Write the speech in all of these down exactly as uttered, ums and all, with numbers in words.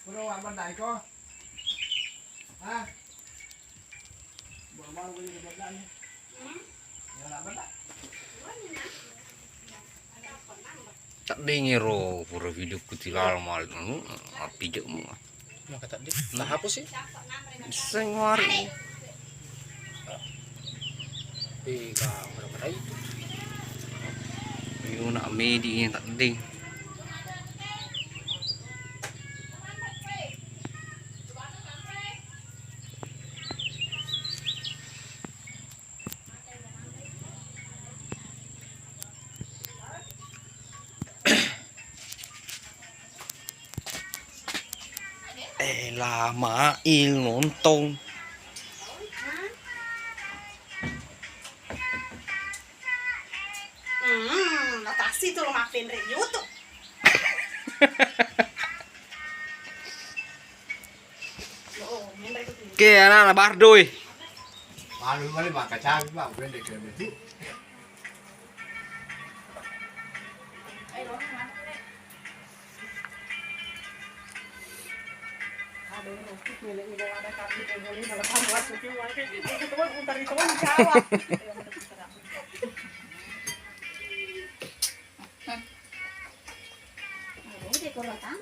Pura mabendai ko. Hah? Baru-baru ini bendai. Ya, nak bendai. Taddengero pura video ku tilala mal anu, api jemu. Maka tadi. Nah, hapus sih. Seng wari. Eh, kamera mana itu? Iyo nak medi ini taddeng. Eh, lama il nonton. Hmm, natasi tu lo mappénré YouTube. Ke anak-anak Bardo, eh. Malu kali maka cabi, Bang, pendek ke itu.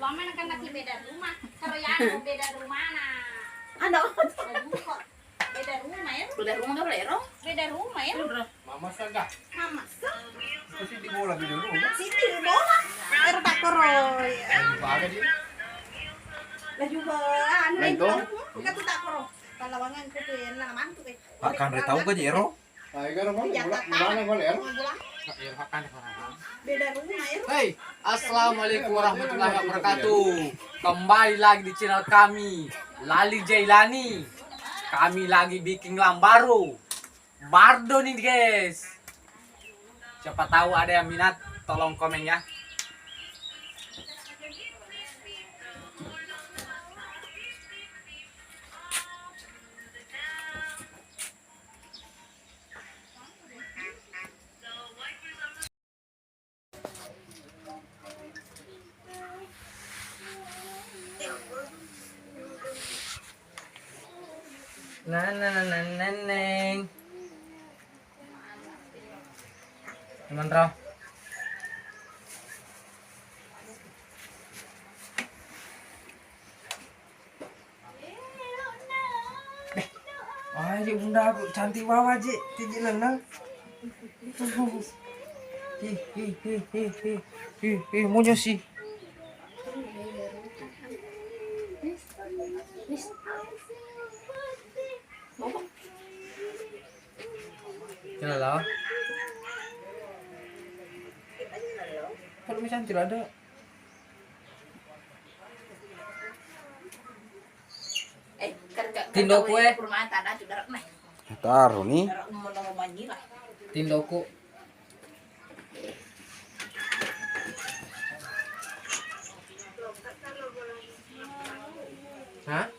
Suami nak kena ki beda rumah, keroyano beda rumah na. Ada apa tuh? Beda rumah ya? Beda rumah gak boleh, Ro? Beda rumah ya? Mama saga. Mama sa. Itu sih di bola beda rumah. Siti di bola. Ero tak koro. Lagi baga dia. Lagi baga anu. Lain itu tuh. Enggak tuh tak koro. Palawangan ku tuh yang nama mantu eh. Pak Kandre tahu gak, Jero? Iya, Kak. Beda rumah, ya. Hei, assalamualaikum warahmatullahi wabarakatuh. Kembali lagi di channel kami, Lali Jailani. Kami lagi bikin lam baru. Bardo nih, guys. Siapa tahu ada yang minat, tolong komen ya. Neng. Teman Ro. Beh, wah, je bunda aku cantik wawa je, tiji leleng. Ih, ih, ih, ih, ih, ih, ih, monyo sih. Kira lah. Kalau misalnya tidak ada. Tindo kue. Taruh nih. Tindoku. Hah?